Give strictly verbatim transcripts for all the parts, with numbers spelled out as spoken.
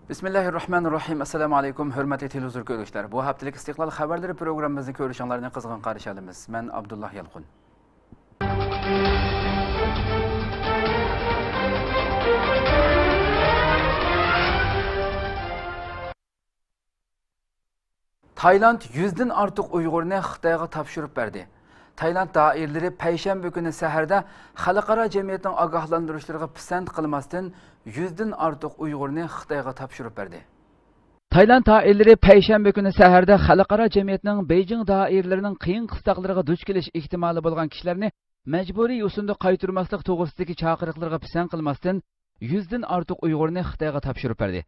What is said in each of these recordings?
بىسمىللاھىررەھمانىررەھىم. ئەسسالامۇ ئەلەيكۇم، ھۆرمەتلىك تېلېۋىزور كۆرگۈچىلەر. بۇ ھەپتىلىك ئىستىقلال خەۋەرلىرى پروگراممىمىزنى كۆرۈشۈڭلارنى قىزغىن قارشى ئالىمىز. مەن ئابدۇللا يالقۇن. تايلاند يۈزدىن ئارتۇق ئۇيغۇرنى خىتايغا تاپشۇرۇپ بەردى. تايلاند دائىرىلىرى پەيشەنبە كۈنى سەھەردە خەلقئارا جەمئىيەتنىڭ ئاگاھلاندۇرۇشلىرىغا پىسەنت قىلماستىن، يۈزدىن ئارتۇق ئۇيغۇرنى خىتايغا تاپشۇرۇپ بەردى. تايلاند دائىرىلىرى پەيشەنبە كۈنى سەھەردە خەلقئارا جەمئىيەتنىڭ بېيجىڭ دائىرىلىرىنىڭ قىيىن قىستاقلىرىغا دۇچ كېلىش ئېھتىمالى بولغان كىشىلەرنى مەجبۇرىي يوسۇندا قايتۇرماسلىق توغرىسىدىكى چاقىرىقلىرىغا پىسەنت قىلماستىن، يۈزدىن ئارتۇق ئۇيغۇرنى خىتايغا تاپشۇرۇپ بەردى.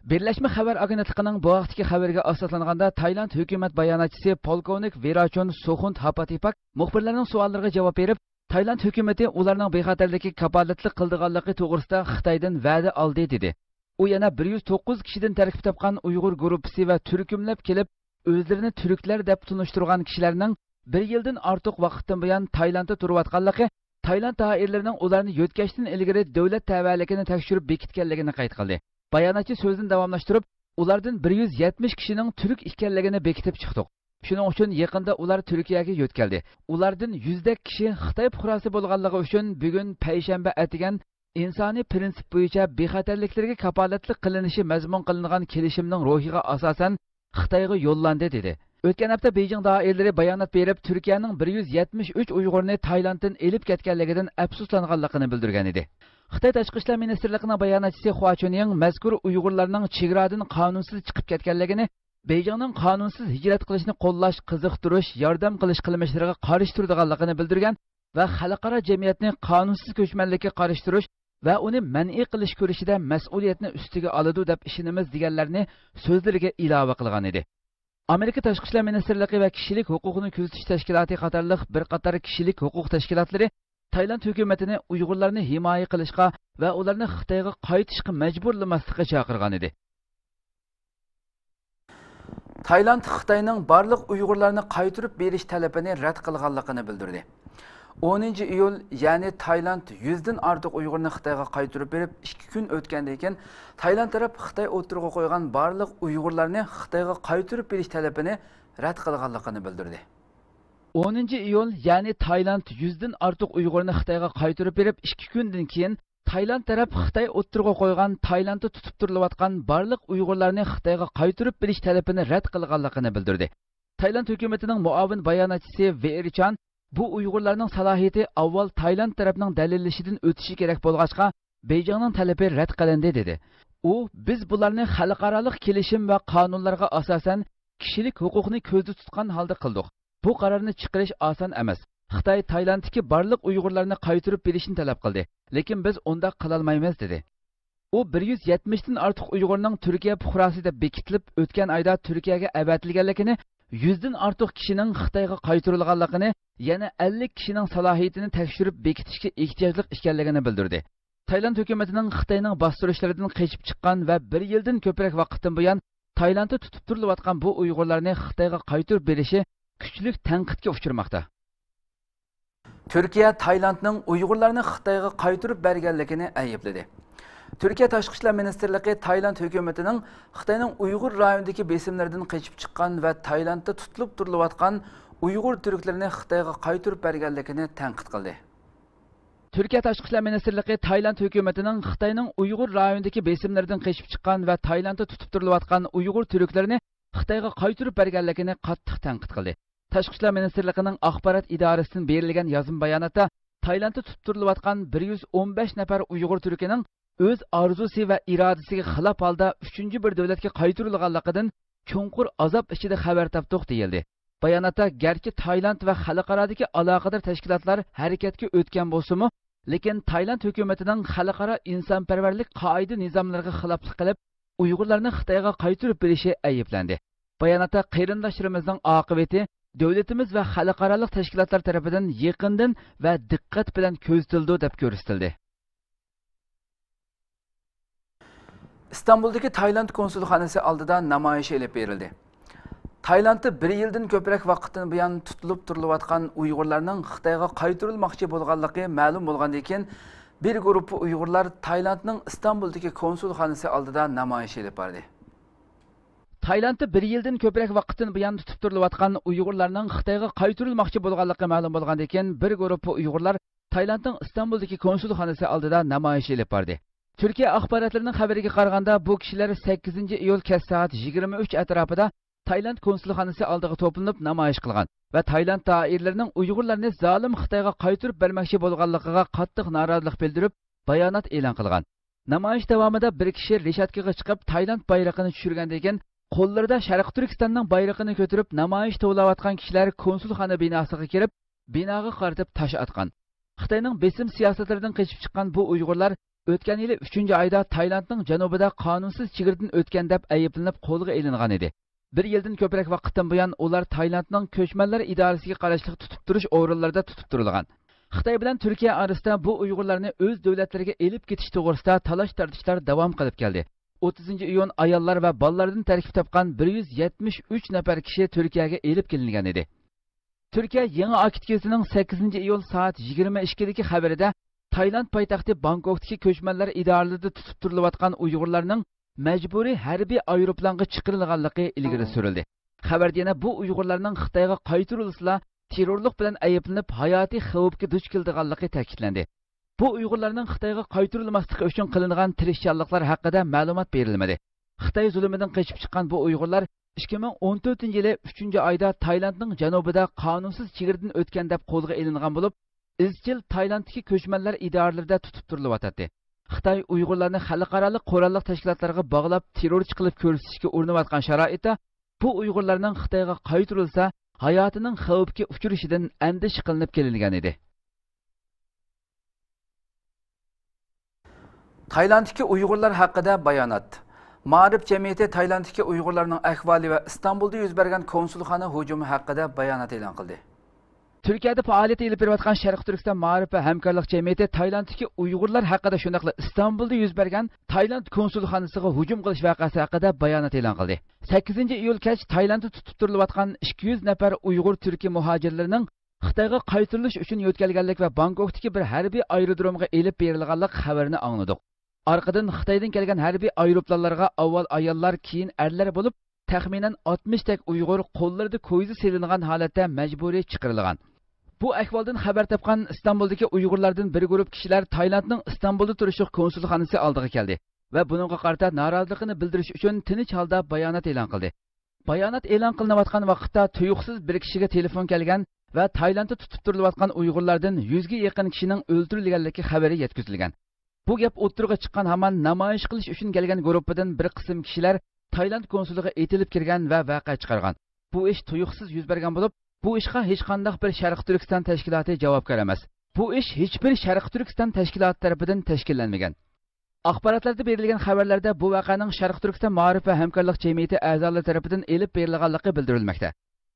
بىرلەشمە خەۋەر ئاگېنتلىقىنىڭ بۇ ھەقتىكى خەۋىرىگە ئاساسلانغاندا، تايلاند ھۆكۈمەت باياناتچىسى پولكوۋنىك ۋېراچون سوخۇنت ھاپاتىپاك مۇخبىرلارنىڭ سوئاللىرىغا جاۋاب بېرىپ، تايلاند ھۆكۈمىتى ئۇلارنىڭ بىخەتەرلىكىگە كاپالەتلىك قىلىدىغانلىقى توغرىسىدا خىتايدىن ۋەدە ئالدى، دېدى. ئۇ يەنە بىر يۈز توققۇز كىشىدىن تەركىب تاپقان ئۇيغۇر گۇرۇپپىسى ۋە تۈركۈملەپ كېلىپ، ئۆزلىرىنى تۈركلەر دەپ تونۇشتۇرغان كىشىلەرنىڭ بىر يىلدىن ئارتۇق ۋاقىتتىن بۇيان تايلاندتا تۇرۇۋاتقانلىقى، تايلاند دائىرىلىرىنىڭ ئۇلارنى يۆتكەشتىن ئىلگىرى دۆلەت تەۋەلىكىنى تەكشۈرۈپ بېكىتكەنلىكىنى قەيت قىلدى. باياناتچى سۆزىنى داۋاملاشتۇرۇپ، ئۇلاردىن بىر يۈز يەتمىش كىشىنىڭ تۈرك ئىكەنلىكىنى بېكىتىپ چىقتۇق. شۇنىڭ ئۈچۈن يېقىندا ئۇلار تۈركىيەگە يۆتكەلدى. ئۇلاردىن يۈزدەك كىشى خىتاي پۇقراسى بولغانلىقى ئۈچۈن بۈگۈن پەيشەنبە ئەتىگەن ئىنسانىي پىرىنسىپ بويىچە بىخەتەرلىكلىرىگە كاپالەتلىك قىلىنىشى مەزمۇن قىلىنغان كېلىشىمنىڭ روھىغا ئاساسەن خىتايغا يوللاندى، دېدى. ئۆتكەن ھەپتە بېيجىڭ دائىرىلىرى بايانات بېرىپ، تۈركىيەنىڭ بىر يۈز يەتمىش ئۈچ ئۇيغۇرنى تايلاندتىن ئېلىپ كەتكەنلىكىدىن ئەپسۇسلانغانلىقىنى بىلدۈرگەن ئىدى. خىتاي تاشقى ئىشلار مىنىستىرلىقىنىڭ باياناتچىسى خۇا چۈنيىڭ مەزكۇر ئۇيغۇرلارنىڭ چېگرادىن قانۇنسىز چىقىپ كەتكەنلىكىنى بېيجىڭنىڭ قانۇنسىز ھىجرەت قىلىشنى قوللاش، قىزىقتۇرۇش، ياردەم قىلىش قىلمىشلىرىغا قارشى تۇرىدىغانلىقىنى بىلدۈرگەن ۋە خەلقئارا جەمئىيەتنى قانۇنسىز كۆچمەنلىككە قارشى تۇرۇش ۋە ئۇنى مەنئى قىلىش كۈرىشىدە مەسئۇلىيەتنى ئۈستىگە ئالىدۇ دەپ ئىشىنىمىز، دېگەنلەرنى سۆزلىرىگە ئىلاۋە قىلغان ئىدى. ئامېرىكا تاشقى ئىشلار مىنىستىرلىقى ۋە كىشىلىك ھوقۇقنى كۆزىتىش تەشكىلاتى قاتارلىق بىر قاتار كىشىلىك ھوقۇق تەشكىلاتلىرى تايلاند ھۆكۈمىتىنى ئۇيغۇرلارنى ھىمايە قىلىشقا ۋە ئۇلارنى خىتايغا قايتىشقا مەجبۇرلىماسلىققا چاقىرغان ئىدى. تايلاند خىتاينىڭ بارلىق ئۇيغۇرلارنى قايتۇرۇپ بېرىش تەلىپىنى رەت قىلغانلىقىنى بىلدۈردى. ئونىنچى ئىيۇل، يەنى تايلاند يۈزدىن ئارتۇق ئۇيغۇرنى خىتايغا قايتۇرۇپ بېرىپ، ئىككى كۈن ئۆتكەندىن كېيىن، تايلاند تەرەپ خىتاي ئوتتۇرىغا قويغان بارلىق ئۇيغۇرلارنى خىتايغا قايتۇرۇپ بېرىش تەلىپىنى رەت قىلغانلىقىنى بىلدۈردى. ئونىنچى ئىيۇل، يەنى تايلاند يۈزدىن ئارتۇق ئۇيغۇرنى خىتايغا قايتۇرۇپ بېرىپ، ئىككى كۈندىن كېيىن، تايلاند تەرەپ خىتاي ئوتتۇرىغا قويغان تايلاندتا تۇتۇپ تۇرۇلۇۋاتقان بارلىق ئۇيغۇرلارنى خىتايغا قايتۇرۇپ بېرىش تەلىپىنى رەت قىلغانلىقىنى بىلدۈردى. تايلاند ھۆكۈمىتىنىڭ مۇئاۋىن باياناتچىسى ۋېئېرچان، بۇ ئۇيغۇرلارنىڭ سالاھىيىتى ئاۋۋال تايلاند تەرەپنىڭ دەلىللىشىدىن ئۆتۈشى كېرەك بولغاچقا، بېيجىڭنىڭ تەلىپى رەت قىلىندى، دېدى. ئۇ، بىز بۇلارنى خەلقئارالىق كېلىشىم ۋە قانۇنلارغا ئاساسەن كىشىلىك ھوقۇقنى كۆزدە تۇتقان ھالدا قىلدۇق. بۇ قارارنى چىقىرىش ئاسان ئەمەس. خىتاي تايلاندتىكى بارلىق ئۇيغۇرلارنى قايتۇرۇپ بېرىشنى تەلەپ قىلدى، لېكىن بىز ئۇنداق قىلالمايمىز، دېدى. ئۇ بىر يۈز يەتمىشتىن ئارتۇق ئۇيغۇرنىڭ تۈركىيە پۇقراسى دەپ بېكىتىلىپ، ئۆتكەن ئايدا تۈركىيەگە ئەۋەتىلگەنلىكىنى، يۈزدىن ئارتۇق كىشىنىڭ خىتايغا قايتۇرۇلغانلىقىنى، يەنە ئەللىك كىشىنىڭ سالاھىيىتىنى تەكشۈرۈپ بېكىتىشكە ئېھتىياجلىق ئىكەنلىكىنى بىلدۈردى. تايلاند ھۆكۈمىتىنىڭ خىتاينىڭ باستۇرۇشلىرىدىن قېچىپ چىققان ۋە بىر يىلدىن كۆپرەك ۋاقىتتىن بۇيان تايلاندتا تۇتۇپ تۇرۇلۇۋاتقان بۇ ئۇيغۇرلارنى خىتايغا قايتۇرۇپ بېرىشى كۈچلۈك تەنقىدكە ئۇچرىماقتا. تۈركىيە تايلاندنىڭ ئۇيغۇرلارنى خىتايغا قايتۇرۇپ بەرگەنلىكىنى ئەيىبلىدى. تۈركىيە تاشقى ئىشلار مىنىستىرلىقى تايلاند ھۆكۈمىتىنىڭ خىتاينىڭ ئۇيغۇر رايونىدىكى بېسىملىرىدىن قېچىپ چىققان ۋە تايلاندتا تۇتۇلۇپ تۇرۇلۇۋاتقان ئۇيغۇر تۈركلىرىنى خىتايغا قايتۇرۇپ بەرگەنلىكىنى تەنقىد قىلدى. تۈركىيە تاشقى ئىشلار مىنىستىرلىقى تايلاند ھۆكۈمىتىنىڭ خىتاينىڭ ئۇيغۇر رايونىدىكى بېسىملىرىدىن قېچىپ چىققان ۋە تايلاندتا تۇتۇپ تۇرۇلۇۋاتقان ئۇيغۇر تۈركلىرىنى خىتايغا قايتۇرۇپ بەرگەنلىكىنى قاتتىق تەنقىد قىلدى. تاشقى ئىشلار مىنىستىرلىقىنىڭ ئاخبارات ئىدارىسىدىن بېرىلگەن يازما باياناتتا، تايلاندتا تۇتۇپ تۇرۇلۇۋاتقان بىر يۈز ئون بەش نەپەر ئۇيغۇر تۈركىنىڭ ئۆز ئارزۇسى ۋە ئىرادىسىگە خىلاپ ھالدا ئۈچىنچى بىر دۆلەتكە قايتۇرۇلغانلىقىدىن چوڭقۇر ئازاب ئىچىدە خەۋەر تاپتۇق، دېيىلدى. باياناتتا، گەرچە تايلاند ۋە خەلقئارادىكى ئالاقىدار تەشكىلاتلار ھەرىكەتكە ئۆتكەن بولسىمۇ، لېكىن تايلاند ھۆكۈمىتىنىڭ خەلقئارا ئىنسانپەرۋەرلىك قائىدە-نىزاملىرىغا خىلاپلىق قىلىپ، ئۇيغۇرلارنى خىتايغا قايتۇرۇپ بېرىشى ئەيىبلەندى. باياناتتا، قېرىنداشلىرىمىزنىڭ ئاقىۋىتى دۆلىتىمىز ۋە خەلقئارالىق تەشكىلاتلار تەرىپىدىن يېقىندىن ۋە دىققەت بىلەن كۆزىتىلىدۇ، دەپ كۆرسىتىلدى. ئىستانبۇلدىكى تايلاند كونسۇلخانىسى ئالدىدا نامايىش ئېلىپ بېرىلدى. تايلاندتا بىر يىلدىن كۆپرەك ۋاقىتتىن بۇيان تۇتۇلۇپ تۇرۇلۇۋاتقان ئۇيغۇرلارنىڭ خىتايغا قايتۇرۇلماقچى بولغانلىقى مەلۇم بولغاندىن كېيىن، بىر گۇرۇپپا ئۇيغۇرلار تايلاندنىڭ ئىستانبۇلدىكى كونسۇلخانىسى ئالدىدا نامايىش ئېلىپ باردى. تايلاندتا بىر يىلدىن كۆپرەك ۋاقىتتىن بۇيان تۇتۇپ تۇرۇلۇۋاتقان ئۇيغۇرلارنىڭ خىتايغا قايتۇرۇلماقچى بولغانلىقى مەلۇم بولغاندىن كېيىن، بىر گۇرۇپپا ئۇيغۇرلار تايلاندنىڭ ئىستانبۇلدىكى كونسۇلخانىسى ئالدىدا نامايىش ئېلىپ باردى. تۈركىيە ئاخباراتلىرىنىڭ خەۋىرىگە قارىغاندا، بۇ كىشىلەر سەككىزىنچى ئىيۇل كەچ سائەت يىگىرمە ئۈچ ئەتراپىدا تايلاند كونسۇلخانىسى ئالدىغا توپلىنىپ نامايىش قىلغان ۋە تايلاند دائىرىلىرىنىڭ ئۇيغۇرلارنى زالىم خىتايغا قايتۇرۇپ بەرمەكچى بولغانلىقىغا قاتتىق نارازىلىق بىلدۈرۈپ، بايانات ئېلان قىلغان. نامايىش داۋامىدا بىر كىشى رېشاتكىغا چىقىپ، تايلاند بايرىقىنى چۈشۈرگەندىن كېيىن، قوللىرىدا شەرقىي تۈركىستاننىڭ بايرىقىنى كۆتۈرۈپ، نامايىش توۋلاۋاتقان كىشىلەر كونسۇلخانا بىناسىغا كىرىپ، بىناغا قارىتىپ تاش ئاتقان. خىتاينىڭ بېسىم سىياسەتلىرىدىن قېچىپ چىققان بۇ ئۇيغۇرلار ئۆتكەن يىلى ئۈچىنچى ئايدا تايلاندنىڭ جەنۇبىدا قانۇنسىز چېگرىدىن ئۆتكەن دەپ ئەيىبلىنىپ قولغا ئېلىنغان ئىدى. بىر يىلدىن كۆپرەك ۋاقىتتىن بۇيان ئۇلار تايلاندنىڭ كۆچمەنلەر ئىدارىسىگە قاراشلىق تۇتۇپ تۇرۇش ئورۇنلىرىدا تۇتۇپ تۇرۇلغان. خىتاي بىلەن تۈركىيە ئارىسىدا بۇ ئۇيغۇرلارنى ئۆز دۆلەتلىرىگە ئېلىپ كېتىش توغرىسىدا تالاش-تارتىشلار داۋام قىلىپ كەلدى. ئوتتۇزىنچى ئىيۇن ئاياللار ۋە بالىلاردىن تەركىب تاپقان بىر يۈز يەتمىش ئۈچ نەپەر كىشى تۈركىيەگە ئېلىپ كېلىنگەن ئىدى. تۈركىيە يېڭى ئاكتىۋىستىنىڭ سەككىزىنچى ئىيۇل سائەت يىگىرمە ئىككىدىكى خەۋىرىدە تايلاند پايتەختى بانكوكتىكى كۆچمەنلەر ئىدارىلىرىدە تۇتۇپ تۇرۇلۇۋاتقان ئۇيغۇرلارنىڭ مەجبۇرىي ھەربىي ئايروپىلانغا چىقىرىلغانلىقى ئىلگىرى سۈرۈلدى. خەۋەردە يەنە بۇ ئۇيغۇرلارنىڭ خىتايغا قايتۇرۇلسىلا، تېررورلۇق بىلەن ئەيىبلىنىپ، ھاياتىي خەۋپكە دۇچ كېلىدىغانلىقى تەكىتلەندى. بۇ ئۇيغۇرلارنىڭ خىتايغا قايتۇرۇلماسلىقى ئۈچۈن قىلىنغان تىرىشچانلىقلار ھەققىدە مەلۇمات بېرىلمىدى. خىتاي زۇلۇمىدىن قېچىپ چىققان بۇ ئۇيغۇرلار ئىككى مىڭ ئون تۆتىنچى يىلى ئۈچىنچى ئايدا تايلاندنىڭ جەنۇبىدا قانۇنسىز چېگرىدىن ئۆتكەن دەپ قولغا ئېلىنغان بولۇپ، ئىزچىل تايلاندتىكى كۆچمەنلەر ئىدارىلىرىدە تۇتۇپ تۇرۇلۇۋاتاتتى. خىتاي ئۇيغۇرلارنى خەلقئارالىق قوراللىق تەشكىلاتلارغا باغلاپ، تېررورچى قىلىپ كۆرسىتىشكە ئۇرۇنۇۋاتقان شارائىتتا، بۇ ئۇيغۇرلارنىڭ خىتايغا قايتۇرۇلسا، ھاياتىنىڭ خەۋپكە ئۇچرىشىدىن ئەندىشە قىلىنىپ كېلىنگەن ئىدى. تايلاندتىكى ئۇيغۇرلار ھەققىدە بايانات. مائارىپ جەمئىيىتى تايلاندتىكى ئۇيغۇرلارنىڭ ئەھۋالى ۋە ئىستانبۇلدا يۈز بەرگەن كونسۇلخانا ھۇجۇمى ھەققىدە بايانات ئېلان قىلدى. تۈركىيەدە پائالىيەت ئېلىپ بېرىۋاتقان شەرقىي تۈركىستان مائارىپ ۋە ھەمكارلىق جەمئىيىتى تايلاندتىكى ئۇيغۇرلار ھەققىدە، شۇنداقلا ئىستانبۇلدا يۈز بەرگەن تايلاند كونسۇلخانىسىغا ھۇجۇم قىلىش ۋەقەسى ھەققىدە بايانات ئېلان قىلدى. سەككىزىنچى ئىيۇل كەچ تايلاندتا تۇتۇپ تۇرۇلۇۋاتقان ئىككى يۈز نەپەر ئۇيغۇر تۈركىي مۇھاجىرلىرىنىڭ خىتايغا قايتۇرۇلۇش ئۈچۈن يۆتكەلگەنلىك ۋە بانكوكتىكى بىر ھەربىي ئايرودرومغا ئېلىپ بېرىلغانلىق خەۋىرىنى ئاڭلىدۇق. ئارقىدىن خىتايدىن كەلگەن ھەربىي ئايروپىلانلارغا ئاۋۋال ئاياللار، كېيىن ئەرلەر بولۇپ، تەخمىنەن ئاتمىشتەك ئۇيغۇر قوللىرىدا كويزا سېلىنغان ھالەتتە مەجبۇرىي چىقىرىلغان. بۇ ئەھۋالدىن خەۋەر تاپقان ئىستانبۇلدىكى ئۇيغۇرلاردىن بىر گۇرۇپ كىشىلەر تايلاندنىڭ ئىستانبۇلدا تۇرۇشلۇق كونسۇلخانىسى ئالدىغا كەلدى ۋە بۇنىڭغا قارىتا نارازىلىقىنى بىلدۈرۈش ئۈچۈن تىنچ ھالدا بايانات ئېلان قىلدى. بايانات ئېلان قىلىنىۋاتقان ۋاقىتتا تۇيۇقسىز بىر كىشىگە تېلېفون كەلگەن ۋە تايلاندتا تۇتۇپ تۇرۇلۇۋاتقان ئۇيغۇرلاردىن يۈزگە يېقىن كىشىنىڭ ئۆلتۈرۈلگەنلىكى خەۋىرى يەتكۈزۈلگەن. بۇ گەپ ئوتتۇرىغا چىققان ھامان نامايىش قىلىش ئۈچۈن كەلگەن گۇرۇپپىدىن بىر قىسىم كىشىلەر تايلاند كونسۇلىغا ئېتىلىپ كىرگەن ۋە ۋەقە چىقارغان. بۇ ئىش تۇيۇقسىز يۈز بەرگەن بولۇپ، بۇ ئىشقا ھېچقانداق بىر شەرقىي تۈركىستان تەشكىلاتى جاۋابكار ئەمەس. بۇ ئىش ھېچبىر شەرقىي تۈركىستان تەشكىلاتى تەرىپىدىن تەشكىللەنمىگەن. ئاخباراتلاردا بېرىلگەن خەۋەرلەردە بۇ ۋەقەنىڭ شەرقىي تۈركىستان مائارىپ ۋە ھەمكارلىق جەمئىيىتى ئەزالىرى تەرىپىدىن ئېلىپ بېرىلغانلىقى بىلدۈرۈلمەكتە.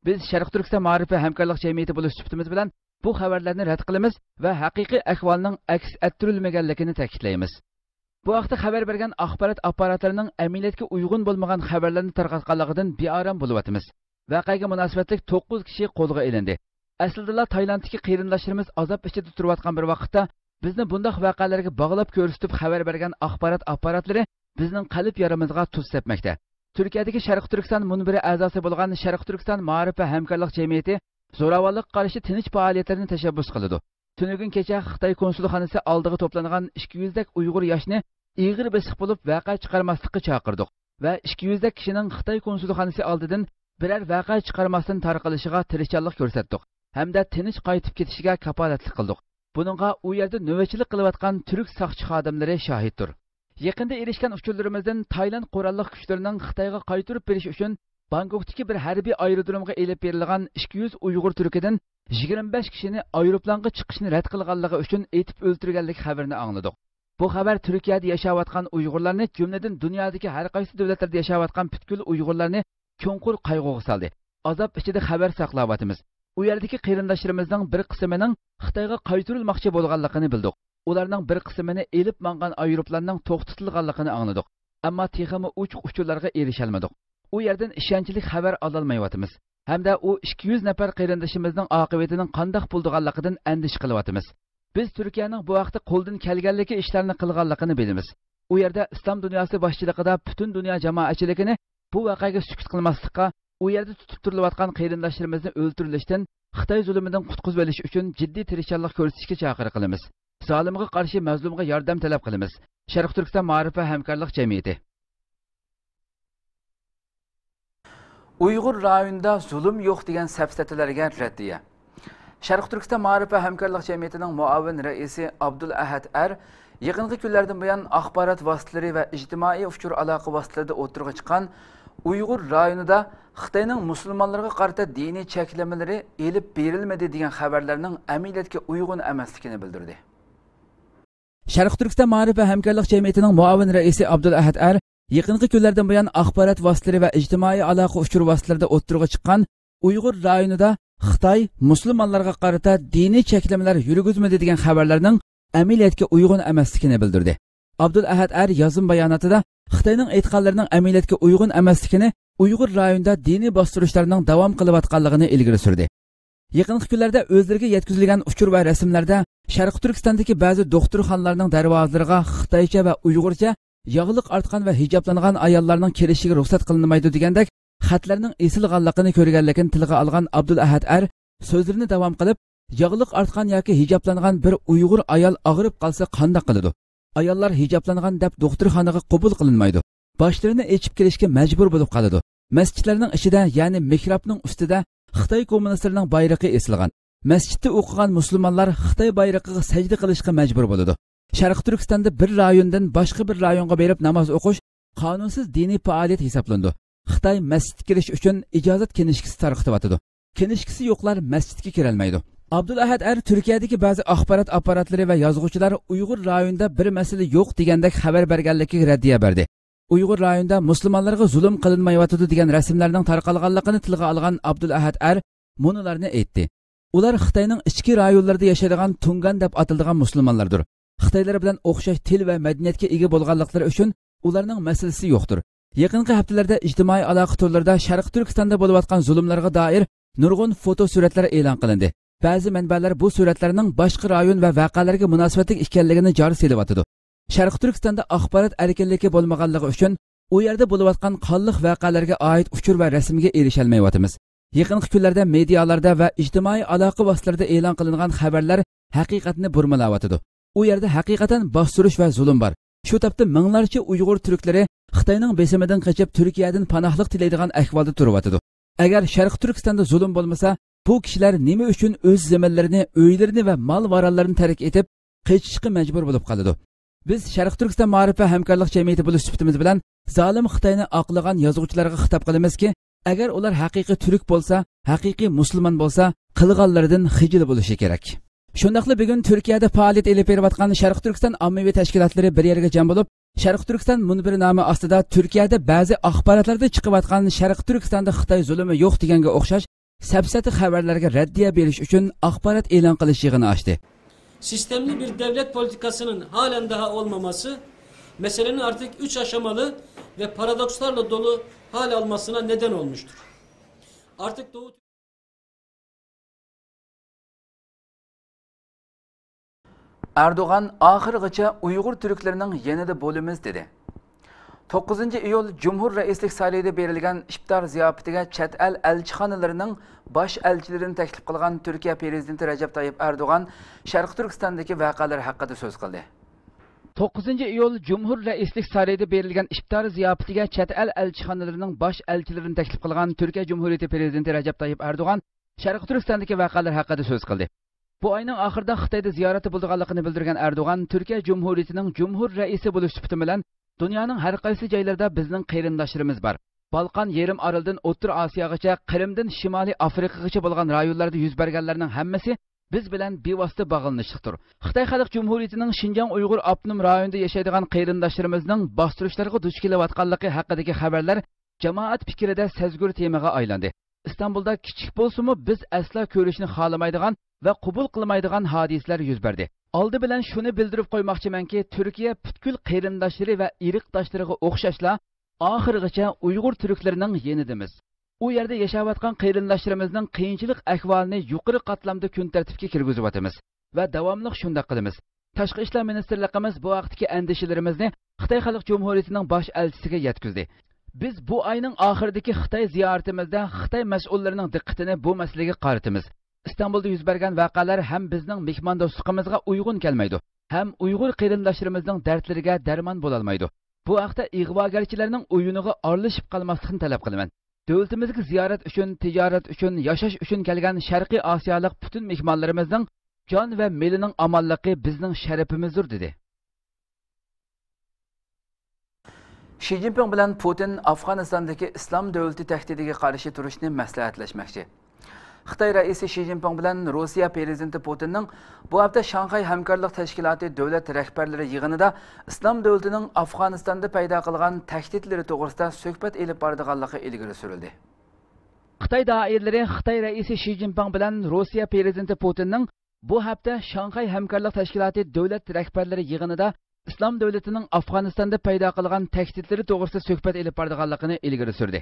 بىز شەرقىي تۈركىستان مائارىپ ۋە ھەمكارلىق جەمئىيىتى بولۇش سۈپىتىمىز بىلەن بۇ خەۋەرلەرنى رەت قىلىمىز ۋە ھەقىقىي ئەھۋالنىڭ ئەكس ئەتتۈرۈلمىگەنلىكىنى تەكىتلەيمىز. بۇ ھەقتە خەۋەر بەرگەن ئاخبارات ئاپپاراتلىرىنىڭ ئەمەلىيەتكە ئۇيغۇن بولمىغان خەۋەرلەرنى تارقاتقانلىقىدىن بىئارام بولۇۋاتىمىز. ۋەقەگە مۇناسىۋەتلىك توققۇز كىشى قولغا ئېلىندى. ئەسلىدىلا تايلاندتىكى قېرىنداشلىرىمىز ئازاب ئىچىدە تۇرۇۋاتقان بىر ۋاقىتتا، بىزنى بۇنداق ۋەقەلەرگە باغلاپ كۆرسىتىپ خەۋەر بەرگەن ئاخبارات ئاپپاراتلىرى بىزنىڭ قەلب يارىمىزغا تۇز سەپمەكتە. تۈركىيەدىكى شەرقىي تۈركىستان مۇنبىرى ئەزاسى بولغان شەرقىي تۈركىستان مائارىپ ۋە ھەمكارلىق جەمئىيىتى زوراۋانلىققا قارشى تىنچ پائالىيەتلەرنى تەشەببۇس قىلىدۇ. تۈنۈگۈن كېچە خىتاي كونسۇلخانىسى ئالدىغا توپلانغان ئىككى يۈزدەك ئۇيغۇر ياشنى ئېغىر بېسىق بولۇپ ۋەقە چىقارماسلىققا چاقىردۇق ۋە ئىككى يۈزدەك كىشىنىڭ خىتاي كونسۇلخانىسى ئالدىدىن بىرەر ۋەقە چىقارماستىن تارقىلىشىغا تىرىشچانلىق كۆرسەتتۇق ھەمدە تىنچ قايتىپ كېتىشىگە كاپالەتلىك قىلدۇق. بۇنىڭغا ئۇ يەردە نۆۋەتچىلىك قىلىۋاتقان تۈرك ساقچى خادىملىرى شاھىتتۇر. يېقىندا ئېرىشكەن ئۇچۇرلىرىمىزدىن تايلاند قوراللىق كۈچلىرىنىڭ خىتايغا قايتۇرۇپ بېرىش ئۈچۈن بانكوكتىكى بىر ھەربىي ئايرودرومغا ئېلىپ بېرىلغان ئىككى يۈز ئۇيغۇر تۈركىدىن يىگىرمە بەش كىشىنى ئايروپىلانغا چىقىشنى رەت قىلغانلىقى ئۈچۈن ئېتىپ ئۆلتۈرگەنلىك خەۋىرىنى ئاڭلىدۇق. بۇ خەۋەر تۈركىيەدە ياشاۋاتقان ئۇيغۇرلارنى، جۈملىدىن دۇنيادىكى ھەر قايسى دۆلەتلەردە ياشاۋاتقان پۈتكۈل ئۇيغۇرلارنى چوڭقۇر قايغۇغا سالدى. ئازاب ئىچىدە خەۋەر ساقلاۋاتىمىز. ئۇ يەردىكى قېرىنداشلىرىمىزنىڭ بىر قىسمىنىڭ خىتايغا قايتۇرۇلماقچى بولغانلىقىنى بىلدۇق. ئۇلارنىڭ بىر قىسمىنى ئېلىپ ماڭغان ئايروپىلاننىڭ توختىتىلغانلىقىنى ئاڭلىدۇق. ئەمما تېخىمۇ ئوچۇق ئۇچۇرلارغا ئېرىشەلمىدۇق. ئۇ يەردىن ئىشەنچلىك خەۋەر ئالالمايۋاتىمىز ھەمدە ئۇ ئىككى يۈز نەپەر قېرىندىشىمىزنىڭ ئاقىۋىتىنىڭ قانداق بولىدىغانلىقىدىن ئەندىشە قىلىۋاتىمىز. بىز تۈركىيەنىڭ بۇ ھەقتە قولىدىن كەلگەنلىكى ئىشلارنى قىلغانلىقىنى بىلىمىز. ئۇ يەردە ئىسلام دۇنياسى باشچىلىقىدا پۈتۈن دۇنيا جامائەتچىلىكىنى بۇ ۋەقەگە سۈكۈت قىلماسلىققا، ئۇ يەردە تۇتۇپ تۇرۇلۇۋاتقان قېرىنداشلىرىمىزنى ئۆلتۈرۈلۈشتىن، خىتاي زۇلۇمىدىن قۇتقۇزۇۋېلىش ئۈچۈن جىددىي تىرىشچانلىق كۆرسىتىشكە چاقىرىق قىلىمىز. زالىمغا قارشى مەزلۇمغا ياردەم تەلەپ قىلىمىز. شەرقىي تۈركىستان مائارىپ ۋە ھەمكارلىق جەمئىيىتى. ئۇيغۇر رايونىدا زۇلۇم يوق دېگەن سەپسەتىلەرگە رەددىيە. شەرقىي تۈركىستان مائارىپ ۋە ھەمكارلىق جەمئىيىتىنىڭ مۇئاۋىن رەئىسى ئابدۇل ئەھەد ئەر يېقىنقى كۈنلەردىن بۇيان ئاخبارات ۋاسىتىلىرى ۋە ئىجتىمائىي ئۇچۇر ئالاقە ۋاسىتىلىرىدا ئوتتۇرىغا چىققان ئۇيغۇر رايونىدا خىتاينىڭ مۇسۇلمانلارغا قارىتا دىنىي چەكلىمىلىرى ئېلىپ بېرىلمىدى دېگەن خەۋەرلەرنىڭ ئەمەلىيەتكە ئۇيغۇن ئەمەسلىكىنى بىلدۈردى. شەرقىي تۈركىستان مائارىپ ۋە ھەمكارلىق جەمئىيىتىنىڭ مۇئاۋىن رەئىسى ئابدۇل ئەھەد ئەر يېقىنقى كۈنلەردىن بۇيان ئاخبارات ۋاسىتىلىرى ۋە ئىجتىمائىي ئالاقە ئۇچۇر ۋاسىتىلىرىدا ئوتتۇرىغا چىققان ئۇيغۇر رايونىدا خىتاي مۇسۇلمانلارغا قارىتا دىنىي چەكلىمىلەر يۈرگۈزمىدى دېگەن خەۋەرلەرنىڭ ئەمەلىيەتكە ئۇيغۇن ئەمەسلىكىنى بىلدۈردى. ئابدۇل ئەھەد ئەر يازما باياناتىدا خىتاينىڭ ئېيتقانلىرىنىڭ ئەمەلىيەتكە ئۇيغۇن ئەمەسلىكىنى، ئۇيغۇر رايونىدا دىنىي باستۇرۇشلارنىڭ داۋام قىلىۋاتقانلىقىنى ئىلگىرى سۈردى. يېقىنقى كۈنلەردە ئۆزلىرىگە يەتكۈزۈلگەن ئۇچۇر ۋە رەسىملەردە شەرقىي تۈركىستاندىكى بەزى دوختۇرخانىلارنىڭ دەرۋازىلىرىغا خىتايچە ۋە ئۇيغۇرچە «ياغلىق ئارتقان ۋە ھىجابلانغان ئاياللارنىڭ كىرىشىگە رۇخسەت قىلىنمايدۇ» دېگەندەك خەتلەرنىڭ ئېسىلغانلىقىنى كۆرگەنلىكىنى تىلغا ئالغان ئابدۇل ئەھەد ئەر سۆزلىرىنى داۋام قىلىپ، ياغلىق ئارتقان ياكى ھىجابلانغان بىر ئۇيغۇر ئايال ئاغرىپ قالسا قانداق قىلىدۇ؟ ئاياللار ھىجابلانغان دەپ دوختۇرخانىغا قوبۇل قىلىنمايدۇ. باشلىرىنى ئېچىپ كىرىشكە مەجبۇر بولۇپ قالىدۇ. مەسچىتلەرنىڭ ئىچىدە، يەنى مېھرابنىڭ ئۈستىدە خىتاي كوممۇنىستلىرىنىڭ بايرىقى ئېسىلغان. مەسچىتتە ئوقۇغان مۇسۇلمانلار خىتاي بايرىقىغا سەجدە قىلىشقا مەجبۇر بولىدۇ. شەرقىي تۈركىستاندا بىر رايوندىن باشقا بىر رايونغا بېرىپ ناماز ئوقۇش قانۇنسىز دىنىي پائالىيەت ھېسابلىنىدۇ. خىتاي مەسچىتكە كىرىش ئۈچۈن ئىجازەت كىنىشكىسى تارقىتىۋاتىدۇ. كىنىشكىسى يوقلار مەسچىتكە كىرەلمەيدۇ. ئابدۇل ئەھەد ئەر تۈركىيەدىكى بەزى ئاخبارات ئاپپاراتلىرى ۋە يازغۇچىلار ئۇيغۇر رايونىدا بىر مەسىلە يوق دېگەندەك خەۋەر بەرگەنلىكىگە رەددىيە بەردى. ئۇيغۇر رايونىدا مۇسۇلمانلارغا زۇلۇم قىلىنمايۋاتىدۇ دېگەن رەسىملەرنىڭ تارقالغانلىقىنى تىلغا ئالغان ئابدۇل ئەھەد ئەر مۇنۇلارنى ئېيتتى: ئۇلار خىتاينىڭ ئىچكى رايونلىرىدا ياشايدىغان تۇڭگان دەپ ئاتىلىدىغان مۇسۇلمانلاردۇر. خىتايلار بىلەن ئوخشاش تىل ۋە مەدەنىيەتكە ئىگە بولغانلىقلىرى ئۈچۈن ئۇلارنىڭ مەسىلىسى يوقتۇر. يېقىنقى ھەپتىلەردە ئىجتىمائىي ئالاقە تورلىرىدا شەرقىي تۈركىستاندا بولۇۋاتقان زۇلۇملارغا دائىر نۇرغۇن فوتو سۈرەتلەر ئېلان قىلىندى. بەزى مەنبەلەر بۇ سۈرەتلەرنىڭ باشقا رايون ۋە ۋەقەلەرگە مۇناسىۋەتلىك ئىكەنلىكىنى جار سېلىۋاتىدۇ. شەرقىي تۈركىستاندا ئاخبارات ئەركىنلىكى بولمىغانلىقى ئۈچۈن ئۇ يەردە بولۇۋاتقان قانلىق ۋەقەلەرگە ئائىت ئۇچۇر ۋە رەسىمگە ئېرىشەلمەيۋاتىمىز. يېقىنقى كۈنلەردە مېدىيالاردا ۋە ئىجتىمائىي ئالاقە ۋاسىتىلىرىدە ئېلان قىلىنغان خەۋەرلەر ھەقىقەتنى بۇرمىلاۋاتىدۇ. ئۇ يەردە ھەقىقەتەن باستۇرۇش ۋە زۇلۇم بار. شۇ تاپتا مىڭلارچە ئۇيغۇر تۈركلىرى خىتاينىڭ بېسىمىدىن قېچىپ، تۈركىيەدىن پاناھلىق تىلەيدىغان ئەھۋالدا تۇرۇۋاتىدۇ. ئەگەر شەرقىي تۈركىستاندا زۇلۇم بولمىسا، بۇ كىشىلەر نېمە ئۈچۈن ئۆز زېمىنلىرىنى، ئۆيلىرىنى ۋە مال-مارانلىرىنى تەرك ئېتىپ، قېچىشقا مەجبۇر بولۇپ قالىدۇ؟ بىز شەرقىي تۈركىستان مائارىپ ۋە ھەمكارلىق جەمئىيىتى بولۇش سۈپىتىمىز بىلەن زالىم خىتاينى ئاقلىغان يازغۇچىلارغا خىتاب قىلىمىزكى، ئەگەر ئۇلار ھەقىقىي تۈرك بولسا، ھەقىقىي مۇسۇلمان بولسا، قىلغانلىرىدىن خىجىل بولۇشى كېرەك. شۇنداقلا بۈگۈن تۈركىيەدە پائالىيەت ئېلىپ بېرىۋاتقان شەرقىي تۈركىستان ئاممىۋى تەشكىلاتلىرى بىر يەرگە جەم بولۇپ، شەرقىي تۈركىستان مۇنبىرى نامى ئاستىدا تۈركىيەدە بەزى ئاخباراتلاردا چىقىۋاتقان «شەرقىي تۈركىستاندا خىتاي زۇلۇمى يوق» دېگەنگە ئوخشاش سەپسەتە خەۋەرلەرگە رەددىيە بېرىش ئۈچۈن ئاخبارات ئېلان قىلىش يىغىنى ئاچتى. Sistemli bir devlet politikasının halen daha olmaması, meselenin artık üç aşamalı ve paradokslarla dolu hal almasına neden olmuştur. Artık Doğu ئەردوغان ئاخىرغىچە ئۇيغۇر تۈركلىرىنىڭ يېنىدا بولىمىز دېدى. توققۇزىنچى ئىيۇل جۇمھۇر رەئىسلىك سارىيىدا بېرىلگەن ئىپتار زىياپىتىگە چەت ئەل ئەلچىخانىلىرىنىڭ باش ئەلچىلىرىنى تەكلىپ قىلغان تۈركىيە پىرېزىدېنتى رەجەپ تايىپ ئەردوغان شەرقىي تۈركىستاندىكى ۋەقەلەر ھەققىدە سۆز قىلدى. توققۇزىنچى ئىيۇل جۇمھۇر رەئىسلىك سارىيىدا بېرىلگەن ئىپتار زىياپىتىگە چەت ئەل ئەلچىخانىلىرىنىڭ باش ئەلچىلىرىنى تەكلىپ قىلغان تۈركىيە جۇمھۇرىيىتى پىرېزىدېنتى رەجەپ تايىپ ئەردوغان شەرقىي تۈركىستاندىكى ۋەقەلەر ھەققىدە سۆز قىلدى. بۇ ئاينىڭ ئاخىرىدا خىتايدا زىيارەتتە بولىدىغانلىقىنى بىلدۈرگەن ئەردوغان تۈركىيە جۇمھۇرىيىتىنىڭ جۇمھۇر رەئىسى بولۇش سۈپىتى بىلەن دۇنيانىڭ ھەر قايسى جايلىرىدا بىزنىڭ قېرىنداشلىرىمىز بار. بالقان يېرىم ئارىلىدىن ئوتتۇرا ئاسىياغىچە، قىرىمدىن شىمالىي ئافرىقىغىچە بولغان رايونلاردا يۈز بەرگەنلەرنىڭ ھەممىسى بىز بىلەن بىۋاسىتە باغلىنىشلىقتۇر. خىتاي خەلق جۇمھۇرىيىتىنىڭ شىنجاڭ ئۇيغۇر ئاپتونوم رايونىدا ياشايدىغان قېرىنداشلىرىمىزنىڭ باستۇرۇشلارغا دۇچ كېلىۋاتقانلىقى ھەققىدىكى خەۋەرلەر جامائەت پىكرىدە سەزگۈر تېمىغا ئايلاندى. ئىستانبۇلدا كىچىك بولسىمۇ بىز ئەسلا كۆرۈشنى خالىمايدىغان ۋە قوبۇل قىلمايدىغان ھادىسىلەر يۈز بەردى. ئالدى بىلەن شۇنى بىلدۈرۈپ قويماقچىمەنكى، تۈركىيە پۈتكۈل قېرىنداشلىرى ۋە ئىرقداشلىرىغا ئوخشاشلا ئاخىرغىچە ئۇيغۇر تۈركلىرىنىڭ يېنىدىمىز. ئۇ يەردە ياشاۋاتقان قېرىنداشلىرىمىزنىڭ قىيىنچىلىق ئەھۋالىنى يۇقىرى قاتلامدا كۈن تەرتىپكە كىرگۈزۈۋاتىمىز. ۋە داۋاملىق شۇنداق قىلىمىز. تاشقى ئىشلار مىنىستىرلىقىمىز بۇ ھەقتىكى ئەندىشىلىرىمىزنى خىتاي خەلق جۇمھۇرىيىتىنىڭ باش ئەلچىسىگە يەتكۈزدى. بىز بۇ ئاينىڭ ئاخىرىدىكى خىتاي زىيارىتىمىزدە خىتاي مەسئۇللىرىنىڭ دىققىتىنى بۇ مەسىلىگە قارىتىمىز. ئىستانبۇلدا يۈز بەرگەن ۋەقەلەر ھەم بىزنىڭ مېھماندوستلۇقىمىزغا ئۇيغۇن كەلمەيدۇ، ھەم ئۇيغۇر قېرىنداشلىرىمىزنىڭ دەردلىرىگە دەرمان بولالمايدۇ. بۇ ھەقتە ئىغۋاگەرچىلەرنىڭ ئويۇنىغا ئارىلىشىپ قالماسلىقنى تەلەپ قىلىمەن. دۆلىتىمىزگە زىيارەت ئۈچۈن، تىجارەت ئۈچۈن، ياشاش ئۈچۈن كەلگەن شەرقىي ئاسىيالىق پۈتۈن مېھمانلىرىمىزنىڭ جان ۋە مېلىنىڭ ئامانلىقى بىزنىڭ شەرىپىمىزدۇر، دېدى. شى جىنپىڭ بىلەن پۇتىن ئافغانىستاندىكى ئىسلام دۆلىتى تەھدىتىگە قارشى تۇرۇشنى مەسلىھەتلەشمەكچى. خىتاي رەئىسى شى جىنپىڭ بىلەن روسىيە پىرېزىدېنتى پۇتىننىڭ بۇ ھەپتە شاڭخەي ھەمكارلىق تەشكىلاتى دۆلەت رەھبەرلىرى يىغىنىدا ئىسلام دۆلىتىنىڭ ئافغانىستاندا پەيدا قىلغان تەھدىتلىرى توغرىسىدا سۆھبەت ئېلىپ بارىدىغانلىقى ئىلگىرى سۈرۈلدى. خىتاي دائىرىلىرى خىتاي رەئىسى شى جىنپىڭ بىلەن روسىيە پىرېزىدېنتى پۇتىننىڭ بۇ ھەپتە شاڭخەي ھەمكارلىق تەشكىلاتى دۆلەت رەھبەرلىرى يىغىنىدا ئىسلام دۆلىتىنىڭ ئافغانىستاندا پەيدا قىلغان تەھدىتلىرى توغرىسىدا سۆھبەت ئېلىپ بارىدىغانلىقىنى ئىلگىرى سۈردى.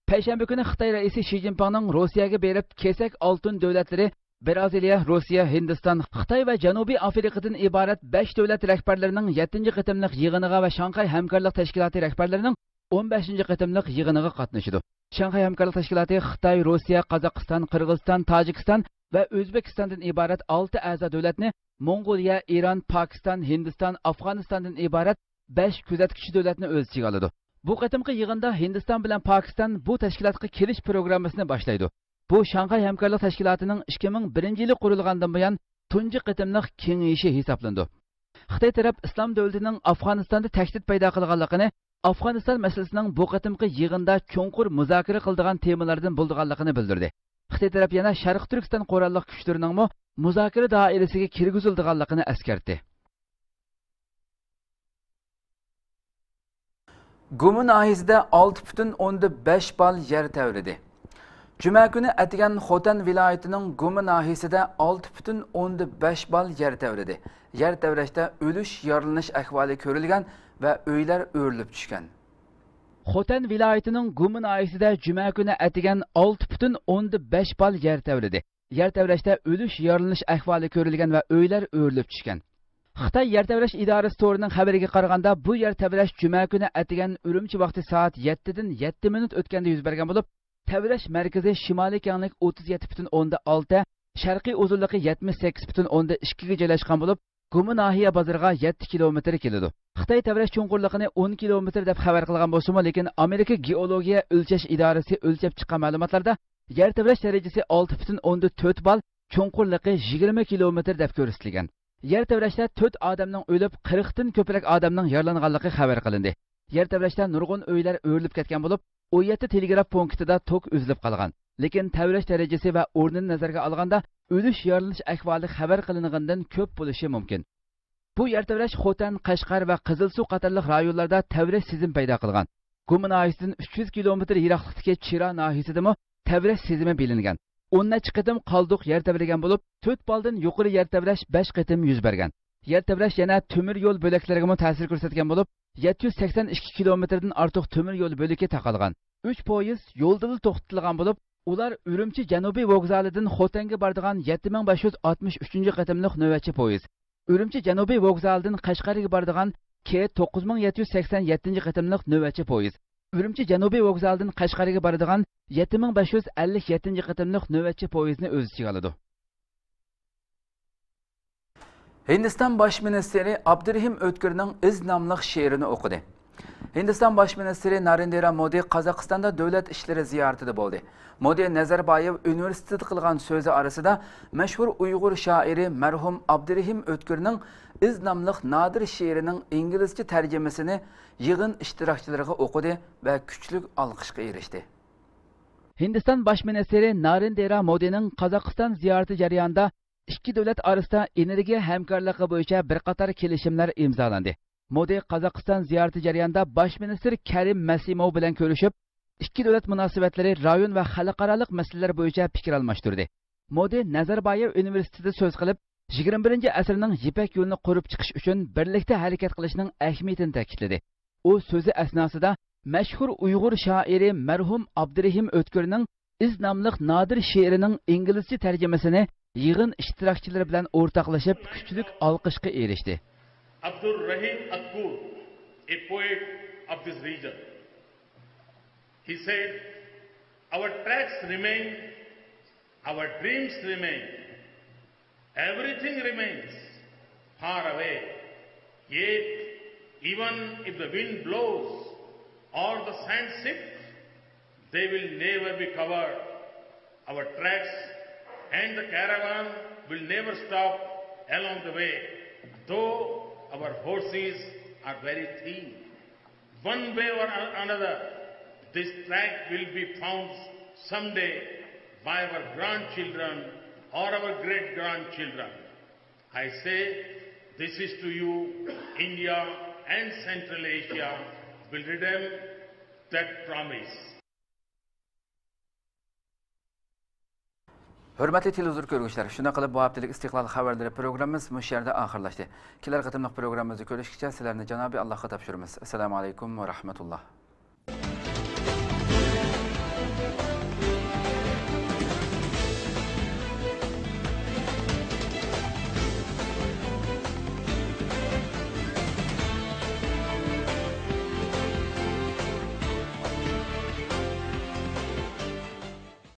پەيشەنبە كۈنى خىتاي رەئىسى شى جىنپىڭنىڭ روسىيەگە بېرىپ، كېسەك ئالتۇن دۆلەتلىرى، بىرازىلىيە، روسىيە، ھىندىستان، خىتاي ۋە جەنۇبىي ئافرىقىدىن ئىبارەت بەش دۆلەت رەھبەرلىرىنىڭ يەتتىنچى قېتىملىق يىغىنىغا ۋە شاڭخەي ھەمكارلىق تەشكىلاتى رەھبەرلىرىنىڭ ئون بەشىنچى قېتىملىق يىغىنىغا قاتنىشىدۇ. شاڭخەي ھەمكارلىق تەشكىلاتى خىتاي، روسىيە، قازاقىستان، قىرغىزىستان، تاجىكىستان ۋە ئۆزبېكىستاندىن ئىبارەت ئالتە ئەزا دۆلەتنى، موڭغۇلىيە، ئىران، پاكىستان، ھىندىستان، ئافغانىستاندىن ئىبارەت بەش كۆزەتكۈچى دۆلەتنى ئۆز ئىچىگە ئالىدۇ. بۇ قېتىمقى يىغىندا ھىندىستان بىلەن پاكىستان بۇ تەشكىلاتقا كىرىش پروگراممىسىنى باشلايدۇ. بۇ شاڭخەي ھەمكارلىق تەشكىلاتىنىڭ ئىككى مىڭ بىرىنچى يىلى قۇرۇلغاندىن بۇيان تۇنجى قېتىملىق كېڭىيىشى ھېسابلىنىدۇ. خىتاي تەرەپ ئىسلام دۆلىتىنىڭ ئافغانىستاندا تەھدىت پەيدا قىلغانلىقىنى، ئافغانىستان مەسىلىسىنىڭ بۇ قېتىمقى يىغىندا چوڭقۇر مۇزاكىرە قىلىدىغان تېمىلاردىن بولىدىغانلىقىنى بىلدۈردى. خىتاي تەرەپ يەنە شەرقىي تۈركىستان قوراللىق كۈچلىرىنىڭمۇ مۇزاكىرە دائىرىسىگە كىرگۈزۈلىدىغانلىقىنى ئەسكەرتتى. گۇمى ناھىيەسىدە ئالتە پۈتۈن ئوندىن بەش بال يەر تەۋرىدى. جۈمە كۈنى ئەتىگەن خوتەن ۋىلايىتىنىڭ گۇمى ناھىيەسىدە ئالتە پۈتۈن ئوندىن بەش بال يەر تەۋرىدى. يەر تەۋرەشتە ئۆلۈش، يارىلىنىش ئەھۋالى كۆرۈلگەن ۋە ئۆيلەر ئۆرۈلۈپ چۈشكەن. خوتەن ۋىلايىتىنىڭ گۇمى ناھىيەسىدە جۈمە كۈنى ئەتىگەن ئالتە پۈتۈن ئوندىن بەش بال يەر تەۋرىدى. يەر تەۋرەشتە ئۆلۈش، يارىلىنىش ئەھۋالى كۆرۈلگەن ۋە ئۆيلەر ئۆرۈلۈپ چۈشكەن. خىتاي يەر تەۋرەش ئىدارىسى تورىنىڭ خەۋىرىگە قارىغاندا، بۇ يەر تەۋرەش جۈمە كۈنى ئەتىگەن ئۈرۈمچى ۋاقتى سائەت يەتتىدىن يەتتە مىنۇت ئۆتكەندە يۈز بەرگەن بولۇپ، تەۋرەش مەركىزى شىمالىي كەڭلىك ئوتتۇز يەتتە پۈتۈن ئوندىن ئالتە، شەرقىي ئۇزۇنلۇقى يەتمىش سەككىز پۈتۈن ئوندىن ئىككىگە جايلاشقان بولۇپ، گۇمى ناھىيە بازىرىغا يەتتە كىلومېتىر كېلىدۇ. خىتاي تەۋرەش چوڭقۇرلۇقىنى ئون كىلومېتىر دەپ خەۋەر قىلغان بولسىمۇ، لېكىن ئامېرىكا گېئولوگىيە ئۆلچەش ئىدارىسى ئۆلچەپ چىققان مەلۇماتلاردا يەر تەۋرەش دەرىجىسى ئالتە پۈتۈن ئوندىن تۆت بال، چوڭقۇرلۇقى يىگىرمە كىلومېتىر دەپ كۆرسىتىلگەن. يەر تەۋرەشتە تۆت ئادەمنىڭ ئۆلۈپ، قىرىقتىن كۆپرەك ئادەمنىڭ يارىلانغانلىقى خەۋەر قىلىندى. يەر تەۋرەشتە نۇرغۇن ئۆيلەر ئۆرۈلۈپ كەتكەن بولۇپ، ئون يەتتە تېلېگراف پونكىتىدا توك ئۈزۈلۈپ قالغان. لېكىن تەۋرەش دەرىجىسى ۋە ئورنىنى نەزەرگە ئالغاندا، ئۆلۈش، يارىلىنىش ئەھۋالى خەۋەر قىلىنغىنىدىن كۆپ بولۇشى مۇمكىن. بۇ يەر تەۋرەش خوتەن، قەشقەر ۋە قىزىلسۇ قاتارلىق رايونلاردا تەۋرەش سېزىمى پەيدا قىلغان. گۇمى ناھىيەسىدىن ئۈچ يۈز كىلومېتىر يىراقلىقتىكى چىرا ناھىيەسىدىمۇ تەۋرەش سېزىمى بىلىنگەن. ئون نەچچە قېتىم قالدۇق يەر تەۋرىگەن بولۇپ، تۆت بالدىن يۇقىرى يەر تەۋرەش بەش قېتىم يۈز بەرگەن. يەر تەۋرەش يەنە تۆمۈر يول بۆلەكلىرىگىمۇ تەسىر كۆرسەتكەن بولۇپ، يەتتە يۈز سەكسەن ئىككى كىلومېتىردىن ئارتۇق تۆمۈر يول بۆلىكى تاقالغان. ئۈچ پويىز يولدىلا توختىتىلغان بولۇپ، ئۇلار ئۈرۈمچى جەنۇبىي ۋوگزالىدىن خوتەنگە بارىدىغان يەتتە مىڭ بەش يۈز ئاتمىش ئۈچىنچى قېتىملىق نۆۋەتچى پويىز، ئۈرۈمچى جەنۇبىي ۋوگزالىدىن قەشقەرگە بارىدىغان كې توققۇز مىڭ يەتتە يۈز سەكسەن يەتتىنچى قېتىملىق نۆۋەتچى پويىز، ئۈرۈمچى جەنۇبىي ۋوگزالىدىن قەشقەرگە بارىدىغان يەتتە مىڭ بەش يۈز ئەللىك يەتتىنچى قېتىملىق نۆۋەتچى پويىزنى ئۆز ئىچىگە ئالىدۇ. ھىندىستان باش مىنىستىرى ئابدۇرېھىم ئۆتكۈرنىڭ ئىز ناملىق شېئىرىنى ئوقۇدى. ھىندىستان باش مىنىستىرى نارېندرا مودى قازاقىستاندا دۆلەت ئىشلىرى زىيارىتىدە بولدى. مودى نەزەربايېۋ ئۇنىۋېرسىتېتىدا قىلغان سۆزى ئارىسىدا مەشھۇر ئۇيغۇر شائىرى مەرھۇم ئابدۇرېھىم ئۆتكۈرنىڭ ئىز ناملىق نادىر شېئىرىنىڭ ئىنگلىزچە تەرجىمىسىنى يىغىن ئىشتىراكچىلىرىغا ئوقۇدى ۋە كۈچلۈك ئالقىشقا ئېرىشتى. ھىندىستان باش مىنىستىرى نارېندرا مودىنىڭ قازاقىستان زىيارىتى جەريانىدا ئىككى دۆلەت ئارىسىدا ئېنېرگىيە ھەمكارلىقى بويىچە بىر قاتار كېلىشىملەر ئىمزالاندى. مودى قازاقىستان زىيارىتى جەريانىدا باش مىنىستىر كەرىم مەسىموۋ بىلەن كۆرۈشۈپ، ئىككى دۆلەت مۇناسىۋەتلىرى رايون ۋە خەلقئارالىق مەسىلىلەر بويىچە پىكىر ئالماشتۇردى. مودى نەزەربايېۋ ئۇنىۋېرسىتېتىدا سۆز قىلىپ، يىگىرمە بىرىنچى ئەسىرنىڭ يىپەك يولىنى قۇرۇپ چىقىش ئۈچۈن بىرلىكتە ھەرىكەت قىلىشنىڭ ئەھمىيىتىنى تەكىتلىدى. ئۇ سۆزى ئەسناسىدا مەشھۇر ئۇيغۇر شائىرى مەرھۇم ئابدۇرېھىم ئۆتكۈرنىڭ ئىز ناملىق نادىر شېئىرىنىڭ ئىنگلىزچە تەرجىمىسىنى يىغىن ئىشتىراكچىلىرى بىلەن ئورتاقلىشىپ كۈچلۈك ئالقىشقا ئېرىشتى. Abdul Rahim Akkur, a poet of this region. He said, "Our tracks remain, our dreams remain, everything remains far away. Yet, even if the wind blows or the sand shifts, they will never be covered. Our tracks and the caravan will never stop along the way, though our horses are very thin. One way or another, this track will be found someday by our grandchildren or our great-grandchildren." I say this is to you, India and Central Asia will redeem that promise. ھۆرمەتلىك تېلېۋىزور كۆرگۈچىلەر، شۇنداق قىلىپ بۇ ھەپتىلىك ئىستىقلال خەۋەرلىرى پروگراممىمىز مۇشۇ يەردە ئاخىرلاشتى. كېلەر قېتىملىق پروگراممىمىزدا كۆرۈشكىچە سىلەرنى جانابىي ئاللاھقا تاپشۇرىمىز. ئەسسالامۇ ئەلەيكۇم ۋە رەھمەتۇللاھ.